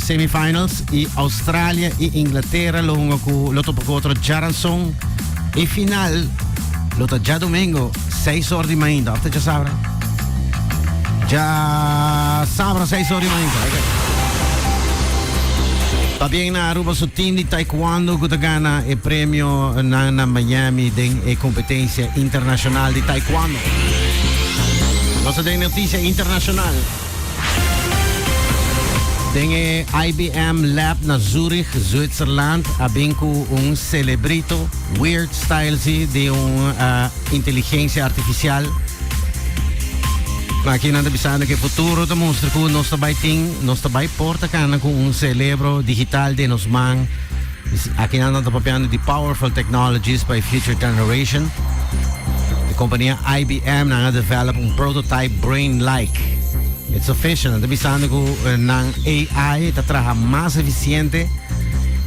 semifinals i Australia i Inglatera lo hunga ku lo topa ku otro djaranson. E final lo ta djadomingo 6 or di mainta of ta djasabra? Djasabra 6 or di mainta. Okay. Pabien na Aruba su team di taekwondo ku ta gana e premio nan na Miami den e competencia internacional di taekwondo. Nos ta den noticia internacional. Den e IBM Lab na Zurich, Zwitserland, a bin ku un celebrito weird style si di un uh, inteligencia artificial. Maar aki nan ta bisando ku e futuro ta mustra ku nos ta bai tin, nos ta bai por ta kana ku un celebro digital den nos man. Aki nan ta papiando di powerful technologies pa e future generation. E compania IBM nan a develop un prototype brain-like. It's official. Nan ta bisando ku eh, nan AI ta traha mas eficiente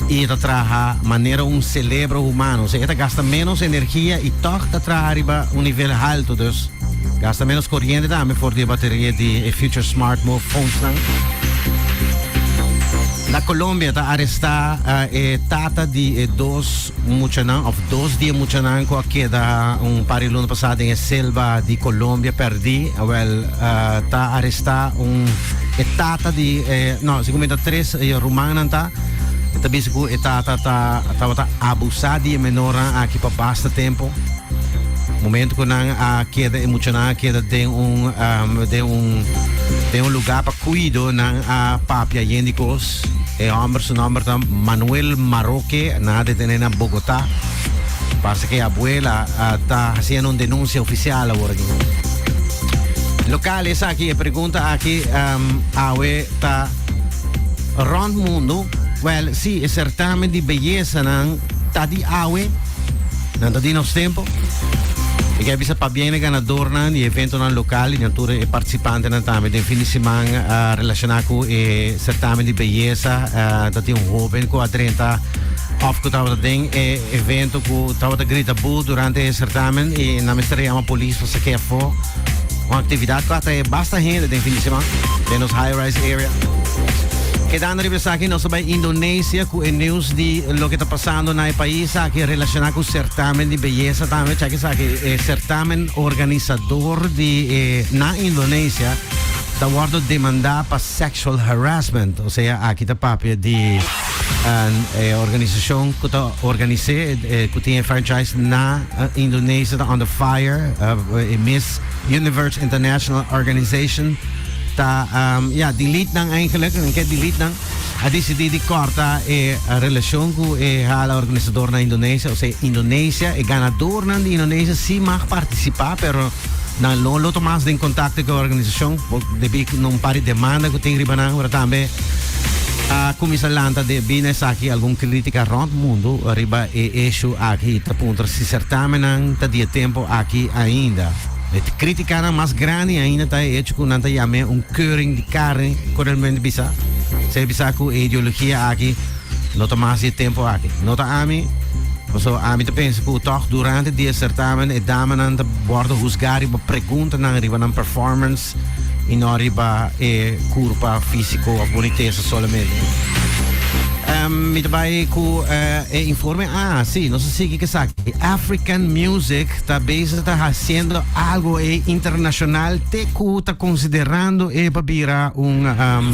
y ta traha manera un celebro humano. O sea, ta gasta menos energia y toch ta traha riba un nivel alto. Dus gasta menos corriente tambe for di bateria di e future smart phones nan. Na Colombia ta arestá e tata di e dos muchanan of dos di e muchanan ku a keda un par di luna pasá den e selva di Colombia pèrdí. Awèl ta arestá un e tata di e no segun mi ta tres e rumannan ta. E ta bisa ku e tata ta tabata abusá di e menornan aki pa basta tempu. Momento ku nan a keda e muchanan a keda den un den un den un lugá pa Kuido nan a papia yen di kos. E hòmber su nòmber ta Manuel Maroque, nan a detené na Bogotá. Parse ku e abuela ta hasiendo un denunsia ofisial awor aki. Lokal esaki, e pregunta aki awe ta rònt mundu. Wèl, si e sertamen di beyesanan ta di awe, nan ta di nos tempu. Mi ke bisa pabien e ganadornan di eventonan lokal i nan tur e partisipantenan tambe den fin di siman relashoná ku e sertamen di beyesa. Ta tin un hoben ku a drenta òf ku tabata den e evento ku tabata grita bu durante e sertamen i nan mester a yama polis pa sak'é afó. Un aktividat ku a trae basta hende den fin di siman den nos high rise area. Kedando riba esaki nos ta bai Indonesia ku e news di loke ta pasando na e pais aki relashoná ku sertamen di beyesa tambe. Chak esaki, e sertamen organisador di e na Indonesia ta wòrdu demandá pa sexual harassment. Osea aki ta papia di e organisashon ku ta organis'é ku tin e franchise na Indonesia ta under fire. E Miss Universe International Organization ta ya delete nan eigenlijk, nan ke delete nan, a disidí di kòrta e relashon ku e hala organisador na Indonesia, osea Indonesia, e ganadornan di Indonesia si mag partisipá pero nan lo lo ta mas den kontakto ku e organisashon debí na un par di demanda ku tin riba nan, pero tambe a kuminsá lanta debí na esaki algun krítika rònt mundu riba e issue aki i ta puntra si sertamennan ta di e tempu aki ainda. E kritikanan mas grandi ainda ta e hecho ku nan ta yam'é un keuring di karni, korelmente bisa. Esei bisa ku e ideologia aki no ta mas di e tempu aki. No ta ami, pasobra ami ta pensa ku tòg durante di e sertamen e damanan ta wòrdu husgá riba preguntanan riba nan performance i no riba e kurpa físiko òf bunitesa solamente. Mi ta bai ku e informe. Ah, sí, nos a sigui ku esaki. African music ta bezig ta haciendo algo e internacional te cu ta considerando e pa bira un um,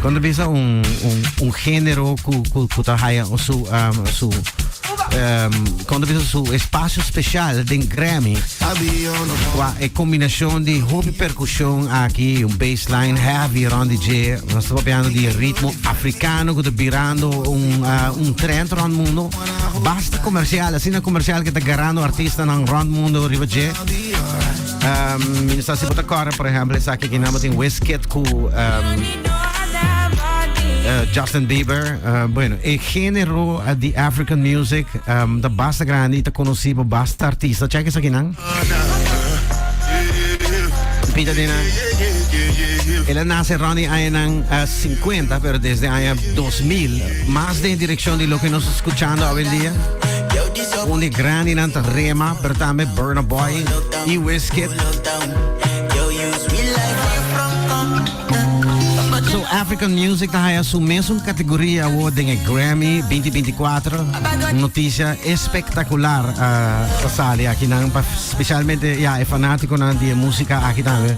con ta bisa un, un, un género cu, cu, cu ta haya su, um, su um, con ta bisa su espacio special den Grammy. Qua e combinacion di hopi percusion aki, un bassline heavy rond di dje. Nos ta papiando di ritmo africano cu ta birando un, uh, un trend rond mundo. Basta comercial, asina comercial que ta garando artistanan rond mundo riba dje. Um, mi no sa si bo ta corda, por ejemplo, esaki ki naman tin Wizkid ku um, Justin Bieber. Bueno, e género di African music um, ta basta grandi, ta conocí por basta artista. Check esaki nan. Pita de nan. El a nace rond di añanan 50, pero desde aña 2000, mas den direccion di loke nos ta escuchando hoy en dia. Un di grandinan ta Rema, pero tambe Burna Boy y Wizkid. So African music ta haya su mesun categoria awo den e Grammy 2024. Un noticia espectacular ta sali aki nan, pa specialmente ja, e fanaticonan di e musica aki tambe.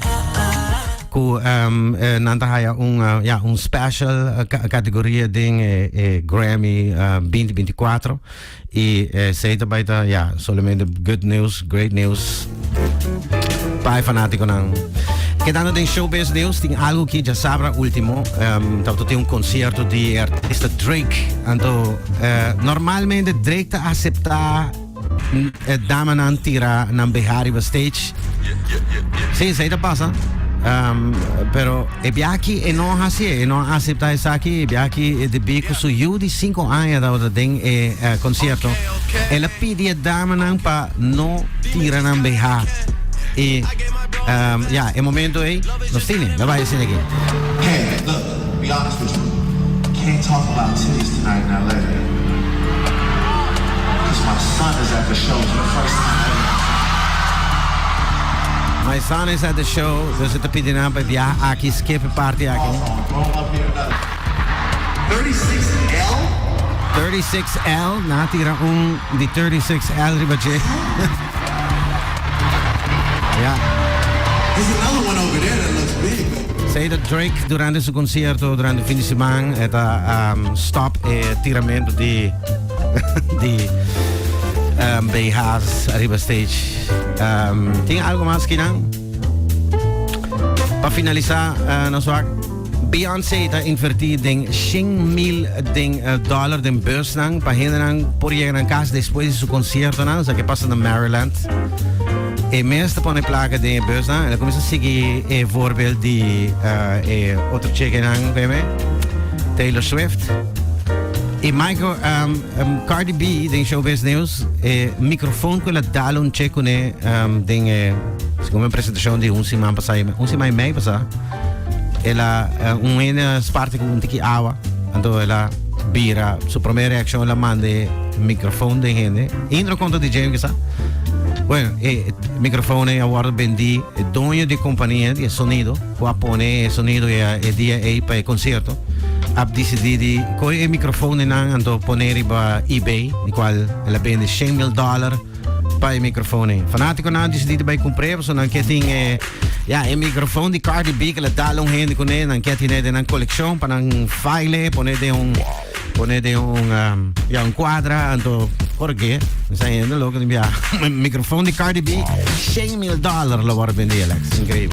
Cu nan ta haya un, ja, un special categoria den e, e Grammy 2024. Y esey ta bay ta, ja, solamente good news, great news pa e fanaticonan. Kedando den showbiz news, tin algo ki djasabra ultimo, tabata tin un concierto di e artista Drake. Anto, normalmente Drake ta acepta e damanan tira nan BH riba stage. Sí, esey ta pasa. Pero e biaha e no haci, e no acepta esaki. E biaha e debí cu su yu di 5 aña tabata den e concierto. El a pidi e damanan pa no tira nan BH. Y ja, e momento ey, nos tine, la bay asina aki. Hey, look, be honest with you. Can't talk about titties tonight in LA. 'Cause my son is at the show for the first time ever. My son is at the show, dus e ta pidi nan pa biaha aki, skip e party aki. Growing up here, another 36L? 36L, nan a tira un di 36L riba dje. Ja. There's another one over there that looks big. Esey ta Drake durante su concierto durante fin di siman e ta stop e tiramento di BH's ariba stage. Tin algo mas kinan? Pa finalisa, nos wak Beyoncé ta inverti den 100 mil den dollar den busnan pa hendenan por yega nan cas despues di su conciertonan, esaki a pasa na Maryland. E mes ta pone placa den e busnan, el a cuminsa sigui e voorbeeld di e otro chekenan, beme, Taylor Swift. Y Michael, Cardi B den Showbiz News, e microfoon cu el a dal un che cune den e, segun mi presentacion di un siman pasa, un siman y mei pasa, el a un hende sparte cu un tiki awa, anto el a bira, su prome reaccion el a manda e microfoon den hende. Indro conta di James sa. Bueno, e microfoon a wordo bendi, e doño di compania di e sonido, cu a pone e sonido e dia ey pa e concierto, a dicidi di coge e microfoonnan anto pone riba eBay, di cual el a bende 100 mil dollar pa e microfoon ey. Fanaticonan a dicidi di bay cumpre, pasobra nan ke tin e, ja, e microfoon di Cardi B cu el a dal un hende cune, nan ke tine den nan coleccion pa nan file, pone den un, ja, un cuadra, anto por ke? Esey hende loco di bia. Microfoon di Cardi B, 100 mil dollar lo wordo bendi, Alex. Increíble.